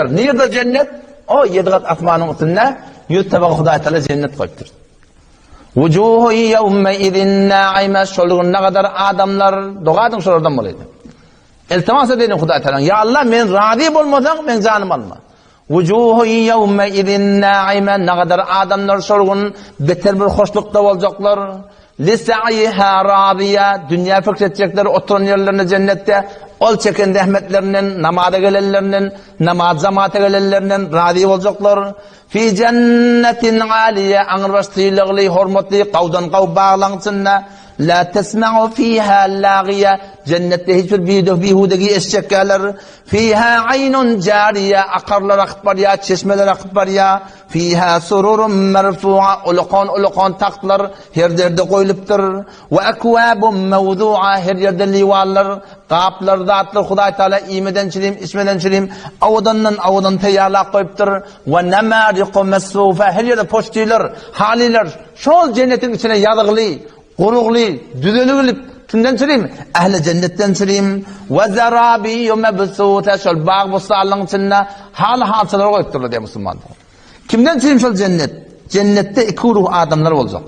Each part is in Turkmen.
Nirde jennet? O ýedi gat asmanyň üstünde 100 tabaga Hudaý Taala jennet goýupdyr. Wujuhu ýewme izin naime şol gün ne kadar adamlar doga ediň şolardan bolaýdy. Iltimas edeliň Hudaý Taala. Ýa Allah men razy bolmasaň men janym alma. Wujuhu ýewme izin naime ne kadar adamlar şol gün beter bir hoşlukda boljaklar. Lisa'yiha raziýa, dünýä pikir etjekler oturan ýerlerinde jennetde, ol çeken zähmetlerinden, namaza gelenlerinden, namaz jamaata gelenlerinden razy boljaklar. Fi jennetin aliýe, aňrybaş sylagly, hormatly, gawdan gaw baglaň içinde, la tesma'u fiha lagiýa, jennetde hiç bir bihudegi eşitjekkäler. Fiha aýnun jariýe, akarlar akyp barýar, çeşmeler akyp barýar. Fiha sururun merfu'a, ulakan-ulakan tagtlar her ýerde goýlupdyr. We ekwabun mewzu'a, her ýerde liwanlar, gaplar, zatlar Hudaý Taala iýmeden çilim, içmeden çilim, owadandan owadan taýýarlap goýupdyr. We namariku mesfufa, her ýerde poçtiler, halylar şol jennetiň içine ýazygly, gurugly, düzeligilip, kimden çilim? Ähli jennetden çilim. We zerabiýu mebsuta, şol bag-bossanlygyň içinde haly-halçalar goýupdyrlar diýýär musulmanlar. Kimden çilim şol jennet? Jennetde iki guruh adamlar boljak.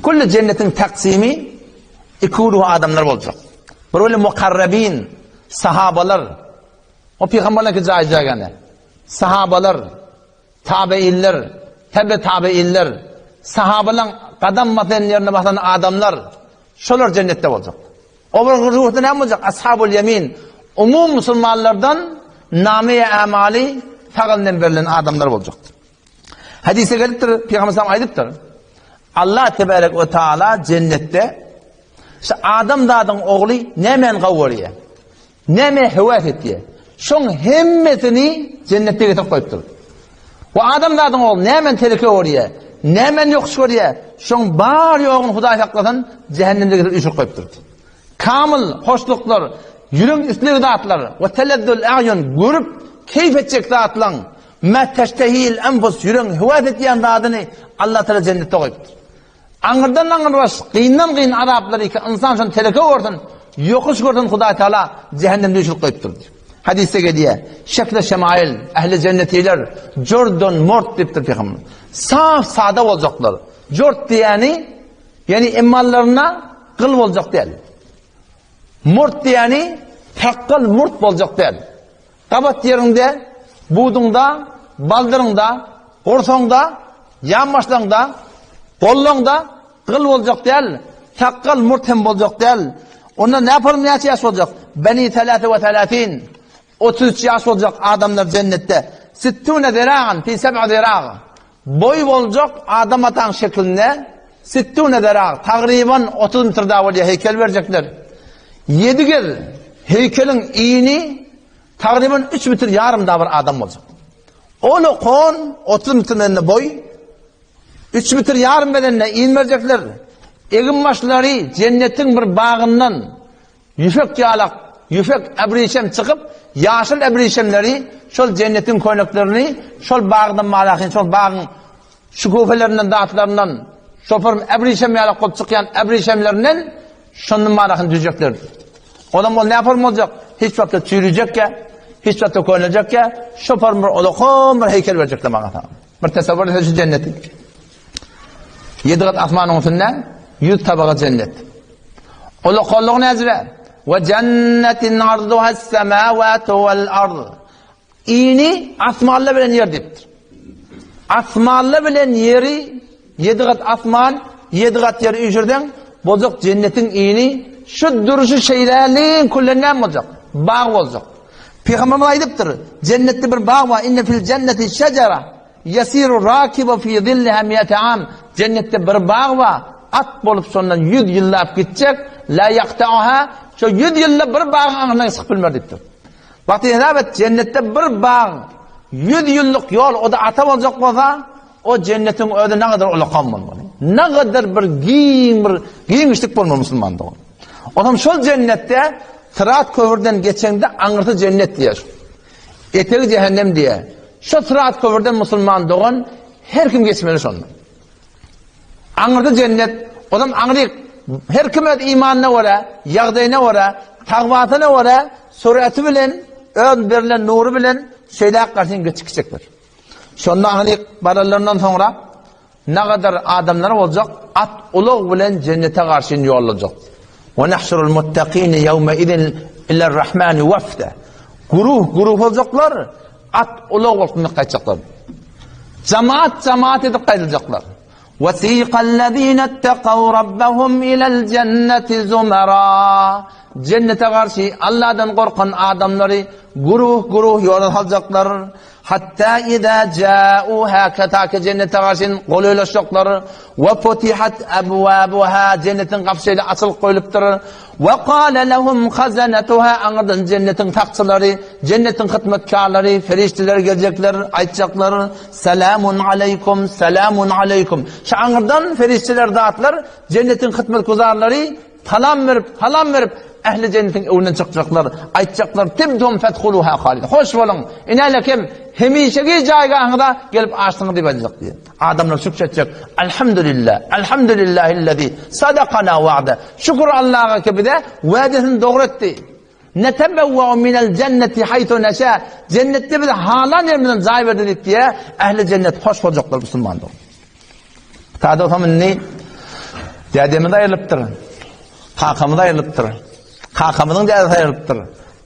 Külli jennetiň taksimi iki guruh adamlar boljak. Bir weli mukarrabin, sahabalar. O pygamberlerki jaý-jaýgany. Sahabalar, Tabeinler, tebe-tabeinler, sahabalaň gadam basan ýerine basan adamlar, şolar jennetde boljak. O bir ruhda näme boljak? Ashabul ýemin, umum musulmanlardan name-i amaly sag elinden berlen adamlar boljakdyr. Hadise gelipdir, Pygamber sallam aýdypdyr. Allah tebarek we taala jennetde şu adam zadyň ogly nämäni gowy görýär? Nämä höwes etýär? Şoň hemmesini jennetde getirip goýupdyr. We adamzadyň ogly nämäni teleke görýär? Nämäni ýokuş görýär? Şoň bar ýoguny Hudaý saklasyn, jähennemde getirip üýşürip goýupdyr. Kamyl hoşluklar, ýüregiň islegi zatlar, we telezzul a'ýun görüp keýp etjek zatlaň, ma teştehil enfus ýüregiň höwes etýän zadyny Allah Taala jennetde goýupdyr. Aňyrdan aňyrbaş, gyndan gyn azaplary ki, ynsan şony teleke görsün, ýokuş görsün Hudaý Teala jähennemde üýşürip goýupdyr diýip. Hadysda gelýär, şekle şemail, ähli jennetiler jordan mort diýipdir pygamber. Saf sada boljaklar. Jort diýeni, ýani emmallaryna gyl boljak däl. Murt diýeni sakgal murt boljak däl. Gabat ýeriňde, buduňda, baldyryňda, gursagyňda, ýanbaşlaňda, gollaňda gyl boljak däl, sakgal, murt hem boljak däl. Onda näparyň näçe ýaş boljak? Beni selase we selasin. 33 ýaş boljak adamlar jennetde. Sittune ziragan fi seb'a zirag. Boý boljak Adam ataň şeklinde sittune zirag, tagryban 30 metr da bolýar heýkel berjekler. Ýedi gez heýkeliň ini tagryban üç metr ýarym da bir adam boljak. Ol okan 30 metr mende boý, üç metr ýarym bedende in berjekler. Egin başlary jennetiň bir bagyndan ýüpek ýalak, ýüpek äbrişem çykyp, ýaşyl äbrişemleri şol jennetiň köýneklerini şol bagdan malahin, şol bagyň Şüküfelerinden, zatlaryndan, şoferim äbrişem ýalak bolup çykýan äbrişemlerinden şondan marahyny düzjekler. Onam ol näform boljak? Hiç wagtda çüýrüjekkä, hiç wagtda könejekkä, şoform bir olakan bir heýkel berjekler maňa sana. Bir tesewwür etse şu jenneti. Ýedi gat asmanyň üstünde 100 tabaga jennet. Olakanlygy näzire? Ve cennetin arduha semawatu vel ard. Ini asmanlar bilen ýer diýipdir. Asmanlar bilen ýeri, ýedi gat asman, ýedi gat ýeri üýşürseň, boljak jennetiň ini şu duruşy şeýläliň küllen näme boljak? Bag boljak. Pygamberimiz aýdypdyr, jennetde bir bag bar, inne fil jenneti şejera yasiru rakibu fi zilliha mi'ate am. Jennetde bir bag bar, at bolup şondan 100 ýyllap gitjek, la ýaktauha, şo 100 ýylda bir bagyň aňyryndan çykyp bilmer diýipdir. Wagty hesap et, jennetde bir bag 100 ýyllyk ýol, o-da ata boljak bolsa, o jennetiň özi nägadar ulakan bolmaly. Nägadar bir giň bir giňişlik bolmaly musulman dogan. Onam şol jennetde Sırat köprüden geçeňde aňyrsy jennet diýer. Etegi cehennem diýer. Şo Sırat köprüden musulman dogan her kim geçmeli şonda. Aňyrda jennet, onam aňryk. Her kim öz imanyna görä, ýagdaýyna görä, tagwasyna görä, sureti bilen, öz berlen nury bilen. şeýläk garşyn geçikjekler. Şonda aňryk baranlaryndan soňra nagadar adamlar boljak, at ulag bilen jennete garşyn ýollajak. Ve nahşurul muttaqine yevme izin iler-rahmani wafda. Guruh guruh boljaklar, at ulag bolup gaýtjaklar. Jamaat jamaat edip gaýdyljaklar. Wesiqallezine ittakaw rabbahum ilel jenneti zumara. Jennete garşy Allahdan gorkan adamlary guruh-guruh ýola saljaklar. Hatta iza ja'uha ta ki jennete garşy golaýlaşjaklar. We futihat abwabuha jennetiň gapysy şeýle açylyp goýlupdyr. We kale lehum hazanatuha aňyrdan jennetiň sakçylary, jennetiň hyzmatkarlary, perişdeler geljekler, aýtjaklar, Selamun aleýkum, selamun aleýkum. Şu aňyrdan perişdeler zatlar, jennetiň hyzmatguzarlary salam berip, salam berip, ähli jennetiň öňünden çykjaklar, aýtjaklar, Tibtum fedhuluha halidin. Hoş boluň, inälekem hemişeki jaýgahyňyza gelip açdyňyz diýip aýdyljak diýýär. Adamlar şükür etjek. Elhamdülillah. Elhamdülillahillezî sadakana wa'de. Şükür Allaha ki bize wädesini dogry etdi. Netebewweu minel cenneti haythu neşâ. Cennetde bize halan ýerimizden jaý berdi diýip diýe, ähli jennet hoş boljaklar musulman dogan. Sada bolsam indi dädemiz aýrylypdyr. Kakamyz aýrylypdyr. Kakamyzyň dädesi aýrylypdyr.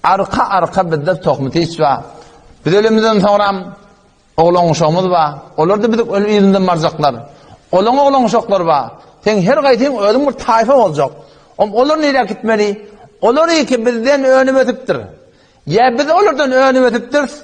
Arka arka bizde tohum hiç bar. Biz ölemizden soňram Oglan-uşagymyz bar. Olar-da biziň ölüm yzymyzdan barjaklar. Olaň oglan-uşaklary bar. Seň her gaýsyň özüň bir taýfa boljak. Om olar nirä gitmeli? Olar ki bizden önüp ösüpdir. Ýa biz olardan önüp ösüpdiris.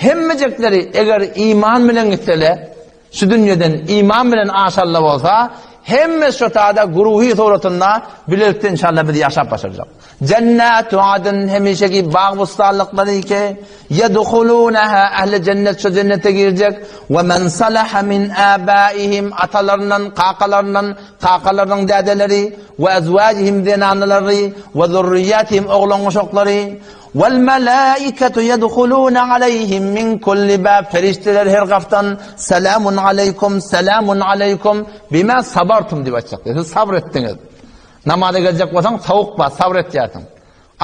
Hemmejekleri eger iman bilen gitsele, şu dünýeden iman bilen aşalla bolsa, hemme şu tada guruhi suratynda bilelikde inşallah biz ýaşap başarjak. Jennatu adn hemişeki bag-bossanlyklary ki, ýedhulunaha ähli jennet şo jennete girjek, we men salaha min abaihim atalaryndan, kakalaryndan, kakalarynyň dädeleri, we ezwajihim zenanalary, we zürriýatihim oglan-uşaklary, wel melaiketu ýedhuluna aleýhim min kulli bab perişdeler her gapdan selamun aleýkum, selamun aleýkum bima sabartum diýip aýtjaklar. Siz sabr etdiňiz. Namaza geljek bolsaň sowuk bar, sabr etýärsiň.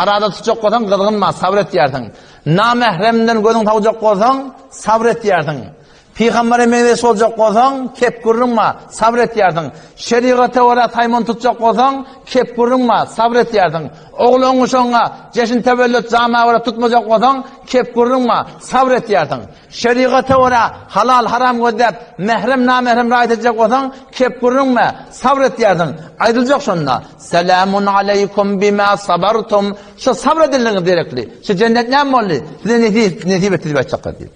Araza tutjak bolsaň gyzgyn bar, sabr etýärsiň. Namähremden gözüň sowjak bolsaň, sabr etýärsiň. Pygambere meňzeş boljak bolsaň, kep gürrüň bar, sabr etýärsiň. Şerigata görä saýman tutjak bolsaň, kep gürrüň bar, sabr etýärsiň. Oglan-uşagyňa jeşn tewellüt jama görä tutmajak bolsaň, kep gürrüň bar, sabr etýärsiň. Şerigata görä halal-haram gözläp, mährem-namährem raýat etjek bolsaň, kep gürrüňme, sabr etýärsiň. Aýdyljak şonda, Selamun aleýkum bima sabartum, şu sabr edenligiňiz derekli, şu jennet näme boldy, size nesip, nesip etdi diýip aýtjaklar diýip.